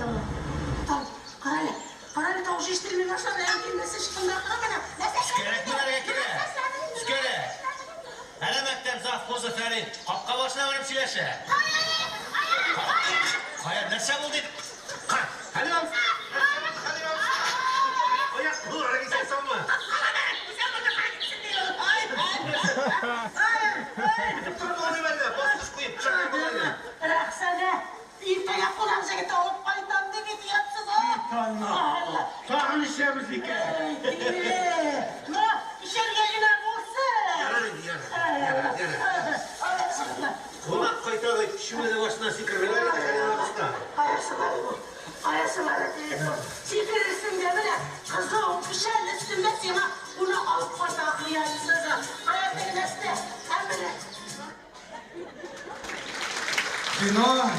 Тау, карале, карале, тавыш ишетелми башлады, әнкәй нәрсә чыкканда кара менә. Өскәрәк менәргә кирәк. Өскәрәк. Әнә мәктәп завхозы Фәрит капка башына барып сөйләшә. Кая, нәрсә булды? Ка, Хәлим абзый. Хәлим абзый. Аяк куллары исән саумы? Көтеп торып булмый әллә, баскыч куеп, төшәргә була әле. Рәхсәнә, иртәгә кунак җегете алып кайтам дип ятсыз, а? Алла, тагын эчәбез икән. Эй, тиле! Менә эчәргә генә булсын. Ярар инде, ярар. Ярар, ярар. Кунак кайта дип, чүмәлә башына сикерделәр инде Хәлим абзыйдан. Каясы бар бу? Каясы бар телефон? Сикерерсең дә менә, кызыл печән өстендә сиңа кунак алып кайта оятсыз. Кая теге нәрсә? Ә менә. Кино.